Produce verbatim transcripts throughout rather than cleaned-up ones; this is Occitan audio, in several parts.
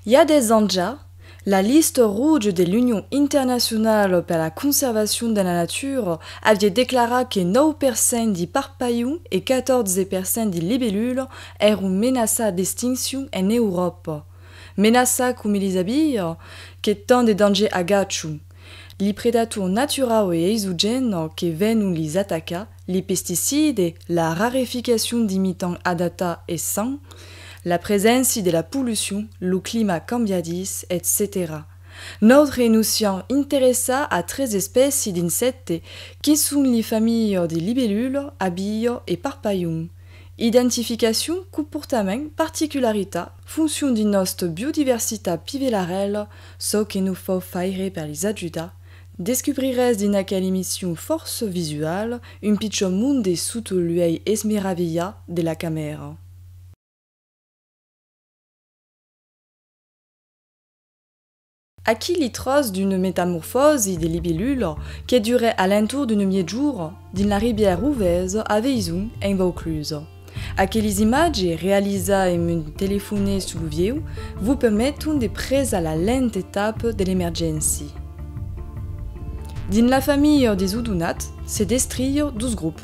I a dètz ans ja, la Lista Roja de l'Union Internacionala per la Conservacion de la Natura aviá declarat que nòu per cent di parpalhons e catòrze per cent di libellulas èran menaçats d'extincion en Euròpa. Menaçats coma lis abelhas, que tant de dangièrs agachan. Li predators naturaus e exogènes que venon lis atacar, li pesticides, la rareficacion di mitjans adaptats e sans, la preséncia de la pollucion, lo clima cambiadís, etcetèra. Nautres nos siam interessats a tres espècias d'insèctes, que son li familhas de libellulas, abelhas e parpalhons. Identificacion, comportament, particularitat, foncion di nòstra biodiversitat pivelarèla, çò que nos fau faire per lis ajudar, descubriretz dins aquela emission fòrça visuala un pichon monde sota l'uèlh esmeravilhat de la camèra. Aquí li tròç d'una metamorfòsi de libellula que durèt a l'entorn d'una mièjora dins la ribièra Rovesa a Veison, en Vauclusa. Aquelis imatges, realizadas amb un telefòne sus lo viu, vos permeton de presar la lenta etapa de l'emergéncia. Dins la familha dis odonats, se destrian dos grops.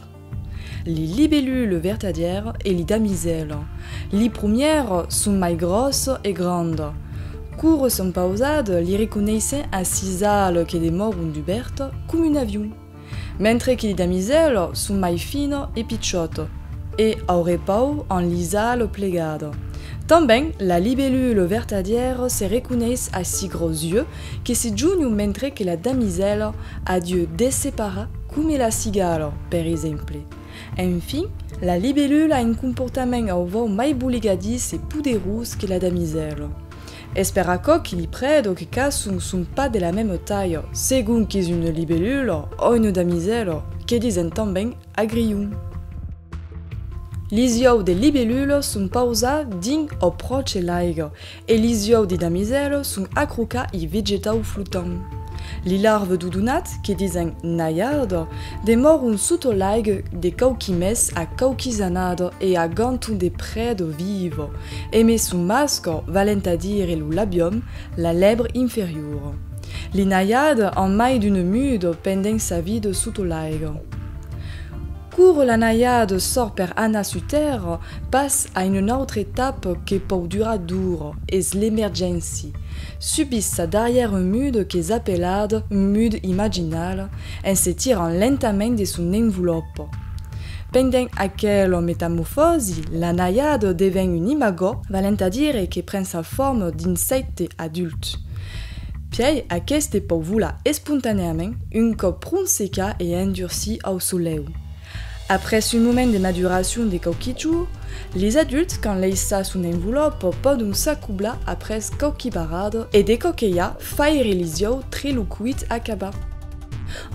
Li libellulas vertadièras e li damisèlas. Li promièras son mai gròssas e grandas. Quora son pausadas, li reconeissèm a sis alas que demòran dubèrtas coma un avion. Mentre que li damisèlas son mai finas e pichòtas, e au repaus an lis alas plegadas. Tanben, la libellula vertadièra se reconeiss a sis gròsses uelhs que se jonhon mentre que la damisèla a d'uelhs desseparats coma la cigala, per exemple. Enfin, la libellula a un comportament au vòu mai boligadís e poderós que la damisèla. Es per aquò que li predas que caçan son pas de la mema talha, segon qu'es una libellula o una damisèla, que disen tanben agrilhon. Lis uòus de libellula son pausats dins o pròche l'aiga e lis uòus di damisèla son acrocats i vegetaus flotants. Li larvas d'odonat, que disen naiadas, demòran sota l'aiga de quauqui mes a quauquis annadas e agantan de predas vivas, emé son mascas, valent a dire lo labiòm, la lèbre inferiora. Li naiadas an mai d'una muda pendent sa vida sota l'aiga. Quora la naiada sòrt per anar sus tèrra, passa a una nautra etapa que pòu durar d'oras, es l'emergéncia. Subís sa darrièra muda qu'es apelada muda imaginala, en se tirant lentament de son envolòpa. Pendent aquela metamorfòsi, la naiada deven un imagòt, valent a dire que pren sa forma d'insècte adult. Pièi, aqueste pòu volar espontanèament un còp pron secat e endurcit au solèu. Après un moment de maduracion de quauqui jorns, lis adults, quand laissar son envolòpa, pòdon s'acoblar après quauqui barradas e de quauquelhs faire lis uòus tre lo cuit acabat.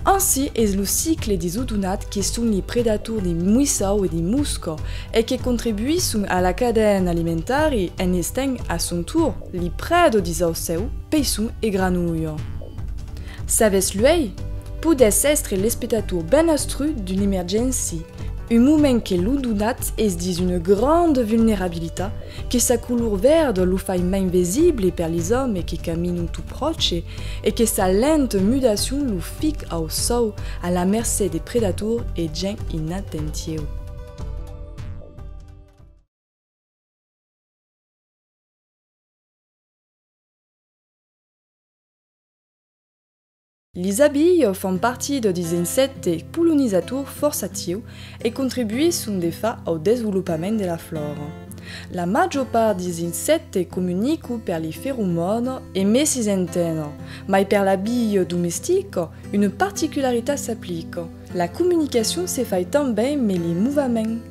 Ansin es lo cicle dis odonats que son li predators de muissaus e de moscas e que contribuisson a la cadena alimentària en estent a son torn li predas dis aucèus, peissons e granolhas. S'avètz l'uèlh, podètz èstre l'espectator ben astrut d'una emergéncia, un moment que l'odonat es dins una granda vulnerabilitat, que sa color verda lo fai mens visible per lis òmes que caminon tot pròche e que sa lenta mudacion lo fica au sòu a la mercé de predators e gents inatentius. Lis abelhas fan partida dis insèctes polonizators fòrça actius e contribuisson de fach au desvolopament de la flòra. La màger part dis insèctes comunicon per li feromònas emé sis antenas, mai per l'abelha domestica, una particularitat s'aplica. La comunicacion se fai tanben emé li movements.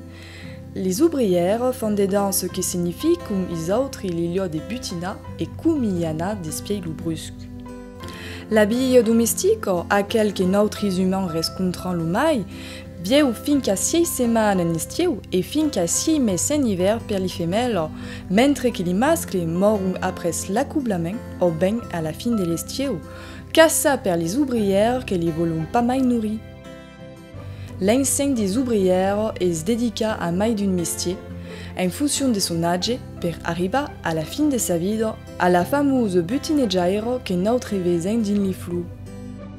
Lis obrièras fan de danças que significon is autris li luòcs de butinar e coma i anar despièi lo brusc. L'abelha domestica, aquel que nautris umans rescontram lo mai, vieu finca sièis setmanas en estiu e finca sièis mes en ivèrn per li femèlas, mentre que li mascles mòron après l'acoblament o ben a la fin de l'estiu, caçats per lis obrièras que li vòlon pas mai norir. L'ensenh dis obrièras es dedicat a mai d'un mestier, en foncion de son atge, per arribar a la fin de sa vida a la famosa butinejaira que nautres vesem dins li flors.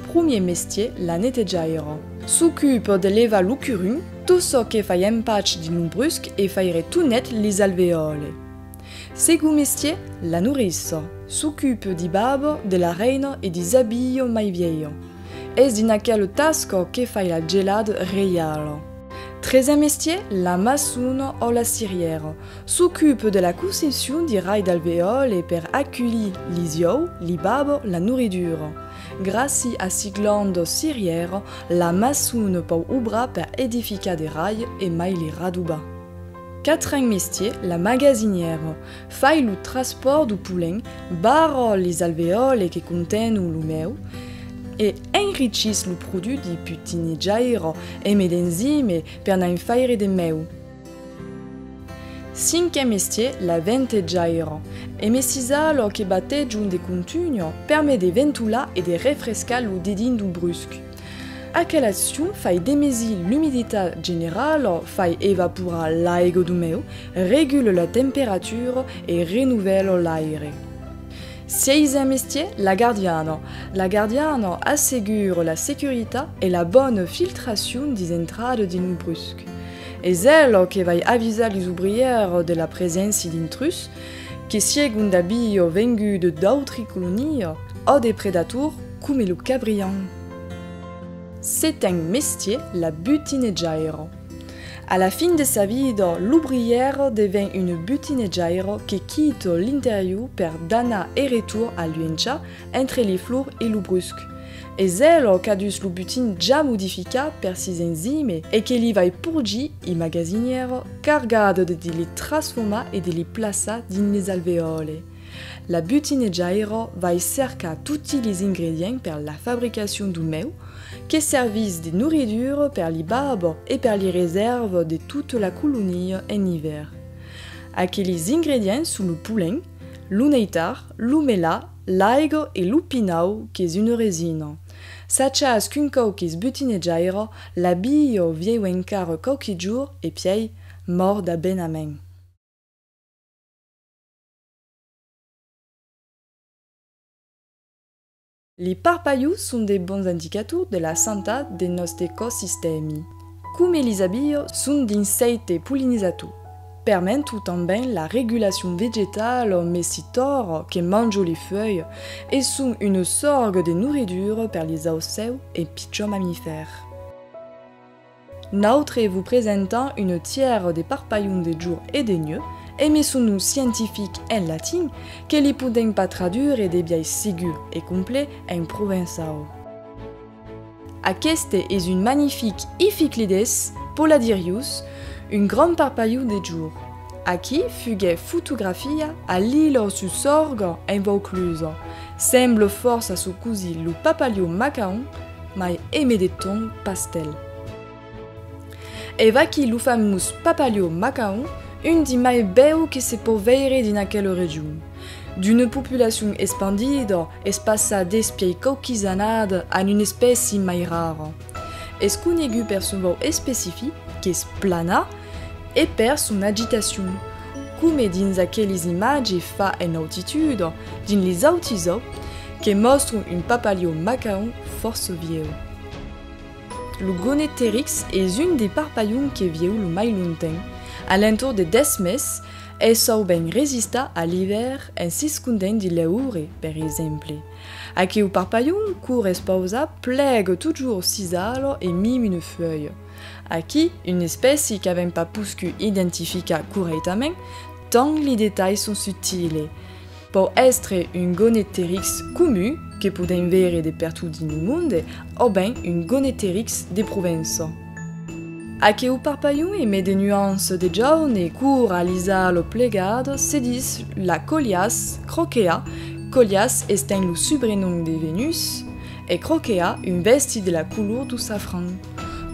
Promier mestier, la netejaira. S'ocupa de levar lo curum, tot çò que fai empach dins lo brusc e faire tot net lis alveòles. Segond mestier, la norissa. S'ocupa di baba, de la reina e dis abilhas mai vielhas. Es dins aquela tasca que fai la gelada reiala. Tresen mestier, la maçona o la cirièra. S'ocupa de la concepcion di rais d'alveòles per aculhir lis uòus, li babas, la noridura. Gràcia a si glandas cirièras, la maçona pòu obrar per edificar de rais e mai li radobar. Quatren mestier, la magasinièra. Fai lo traspòrt dau polen, barra lis alveòles que contenon lo mèu e enrichís lo produch di butinejaira emé d'enzimas per ne'n faire de mèu. Cinquen mestier, la ventejaira. Emé sis alas que batejon de contunha, permet de ventolar e de refrescar lo dedins dau brusc. Aquela accion fai demesir l'umiditat generala, fai evaporar l'aiga dau mèu, regula la temperatura e renovèla l'aire. Sieisen mestier, la gardiana. La gardiana assegura la securitat e la bona filtracion dis entradas dins lo brusc. Es ela que vai avisar lis obrièrs de la preséncia d'intrús, que siegon d'abilhas vengudas d'autri colonias o de predators coma lo cabrian. Seten mestier, la butinejaira. A la fin de sa vida, l'obrièra deven una butinejaira que quita l'interior per d'anar e retorn a luenchar entre li flors e lo brusc. Es ela qu'a dus lo butin ja modificat per sis enzimas e que li vai porgir i magasinièras cargadas de li trasformar e de li plaçar dins lis alveòles. La butinejaira vai cercar toti lis ingredients per la fabricacion dau mèu, que servís de noridura per li babas e per li resèrvas de tota la colonia en ivèrn. Aquelis ingredients son lo polen, lo neitar, lo melar, l'aiga e lo pinau qu'es una resina. Sachas qu'un còup qu'es butinejaira, l'abilha vieu encara quauqui jorns e pièi mòr d'abenament. Li parpalhons son de bons indicators de la santat de nòste ecosistèmi. Coma lis abilhas, son d'insèctes polinizators. Permeton tanben la regulacion vegetala, mai si tòrra que manja li fuèlhas e son una sòrga de noridura per lis aucèus e pichons mamifèrs. Nautres vos presentam una tièra de parpalhons de jorn e de nuech, emé son nom scientific en latin, que li podèm pas tradure de biais segur e complet en provençau. Aqueste es un magnific Iphiclides polladirius, un grand parpalhon de jorn. Aquí fuguèt fotografiat a l'illa sus Sòrga en Vauclusa. Sembla fòrça a son cosin lo parpalhon macaon, mai emé de ton pastel. E vaquí lo famós parpalhon macaon, un di mai bèus que se pòu veire dins aquela region. D'una populacion espandida, es passat despièi quauquis annadas a una espècia mai rara. Es conegut per son vòu especific, qu'es planar, e per son agitacion, coma dins aquelis imatges fach en altituda, dins lis autis aups, que mòstran un parpalhon macaon fòrça vieu. Lo gonet terix es un dei parpalhons que vieu lo mai longtemps, a l'entorn de dètz mes, e sòu ben resistar a l'ivèrn en s'escondent dins l'aure, per exemple. Aqueu parpalhon, cort espausat, plega totjorn sis alas e mima una fuèlha. Aquí, una espècia qu'avèm pas poscut identificar corrèctament, tant li detalhs son subtils. Pòu èstre un gonet terix comun, que podèm veire de pertot dins lo monde, o ben un gonet terix de Provença. Aqueu parpalhon emé de nuanças de jaune, cort a lis alas plegadas, se ditz la Colias, Croquea, Colias estent lo subrenom de Venus, e Croquea, un vestit de la color dau safran.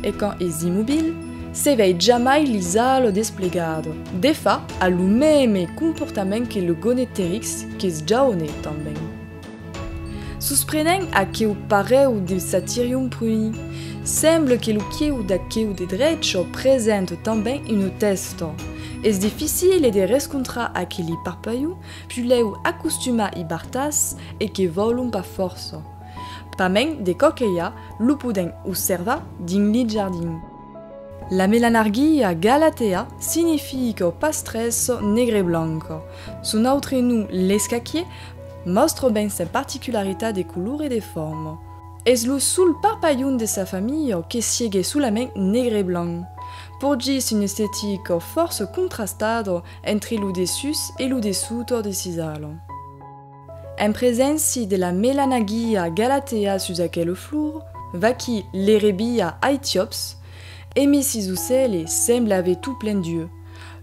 E quand es immobil, se vei jamai lis alas desplegadas. De fach, a lo meme comportament que lo gonet terix, qu'es jaune tanben. Susprenem aqueu parelh de Satyrion prunei. Sembla que lo còup d'aqueu de drecha presenta tanben una tèsta. Es dificile de rescontrar aqueli parpalhons puslèu acostumats ai bartas e que vòlon pas fòrça. Pasmens, de còps que i a, lo podèm observar dins li jardins. La Melanargia galatea significa pastressa negra e blanca. Son autre nom, l'escaquier, mòstra ben sa particularitat de color e de forma. Es lo sol parpalhon de sa familha que siegue solament negre e blanc. Porgís una estetica fòrça contrastada entre lo dessús e lo dessota de sis alas. En preséncia de la Melanagia galatea sus aquela flor, vaquí l'erebia aetiops, emé sis ocèles sembla aver tot plen d'uèlhs.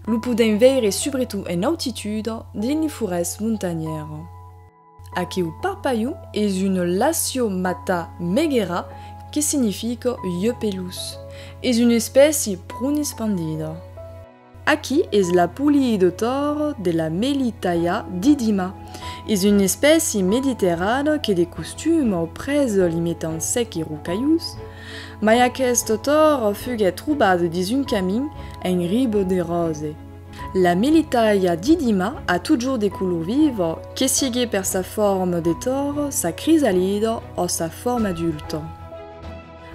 Lo podèm veire subretot en altituda dins li forèstas montanhèras. Aqueu parpalhon es una Lasiomata meghera, que significa uèlh pelós. Es una espècia pron espandida. Aquí es la polida torra de la Melitaea didima. Es una espècia mediterrana que de costuma presa li metangs secs e rocalhós, mai aquesta torra fuguèt trobada dins un camin en riba de Ròse. La Melitaea didima a totjorn de color viva, que siegue per sa forma de torra, sa crisalida o sa forma adulta.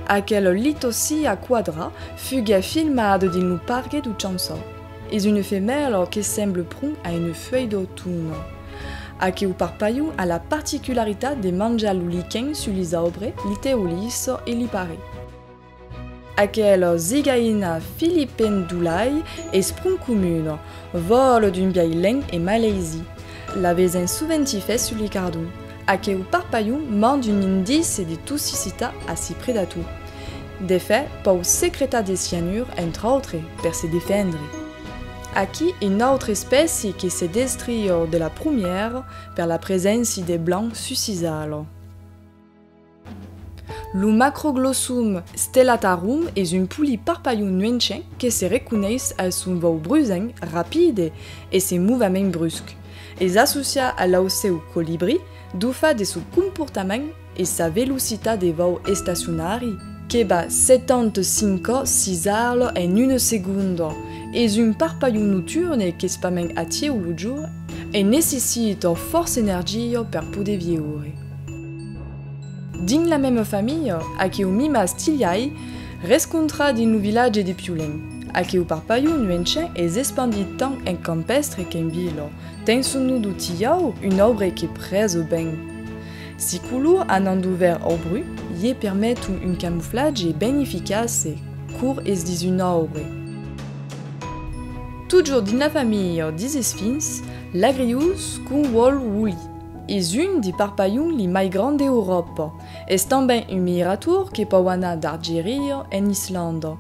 Aquela litosia quadra fuguèt filmada dins lo pargue dau Chansau. Es una femèla que sembla pron a una fuèlha d'auton. Aqueu parpalhon a la particularitat de manjar lo liquen sus lis aubres, li teolissas e li parets. Aquela Zygaena philippendulae es pron comuna, vòla d'un biais lent e malaisi. La vesèm soventi far sus li cardons. Aqueu parpalhon manda un indici de toxicitat a si predators. De fach, pòu secretar de cianur, entre autres, per se defendre. Aquí una autra espècia que se destria de la promiera per la preséncia de blanc sus sis alas. Lo Macroglossum stellatarum es un polit parpalhon nuenchen que se reconeis a son vòu brusent, rapide e se movements bruscs. Es associat a l'aucèu colibrí dau fach de son comportament e sa velocitat de vòu estacionari, que bat setanta-cinc còps sis alas en una segonda. Es un parpalhon nocturne qu'es pasmens actiu lo jorn e necessita fòrça energia per poder viure. Dins la mema familha, aqueu Mimas tilhai rescontrat dins lo vilatge de Piulen. Aqueu parpalhon nuenchen es espandit tant en campèstre qu'en vila. Ten son nom dau tilhau, un aubre que presa ben. Si colors anant dau verd au brun, lhe permeton un camuflatge ben eficace, quora es dins un aubre. Totjorn dins la familha dis esfinhs, l'agrius Cornwall woolli. Es un di parpalhons li mai grands d'Euròpa. Es tanben un migrator que pòu anar d'Argeria en Islanda.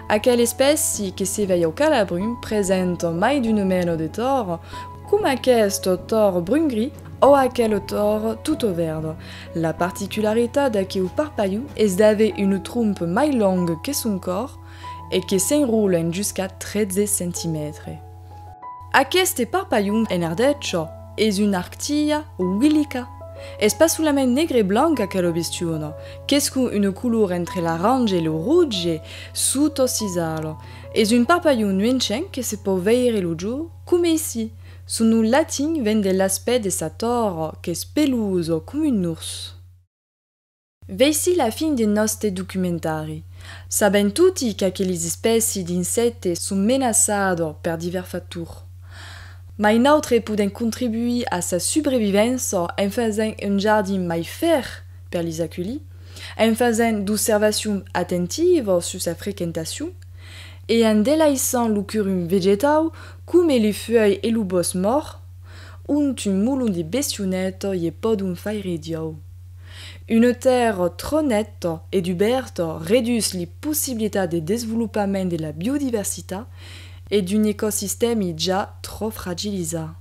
Aquela espècia que se vei au Calabrun presenta mai d'una mena de torra, coma aquesta torra brun-gris o aquela torra tota verda. La particularitat d'aqueu parpalhon es d'aver una trompa mai longa que son còrs e que s'enròla en jusca tretze centimètres. Aqueste parpalhon en Ardècha es una Arctia willica. Es pas solament negre e blanc aquela bestiona, qu'es com una color entre l'aranja e lo roge sota sis alas. Es un parpalhon nuenchen que se pòu veire lo jorn, coma aicí. Son nom latin ven de l'aspèct de sa torra, qu'es pelosa coma un ors. Veicí la fin de nòste documentari. Sabèm toti qu'aquelis espècis d'insèctes son menaçadas per divèrs factors. Mai nautres podèm contribuir a sa subrevivença en fasent un jardin mai fèr per lis aculhir, en fasent d'observacions atentivas sus sa frequentacion e en delaissant lo curum vegetau, coma li fuèlhas e lo bòsc mòrt, ont un molon de bestionetas lhe pòdon faire diau. Una tèrra tròp neta e dubèrta redús li possibilitats de desvolopament de la biodiversitat e d'un ecosistèmi ja tròp fragilizat.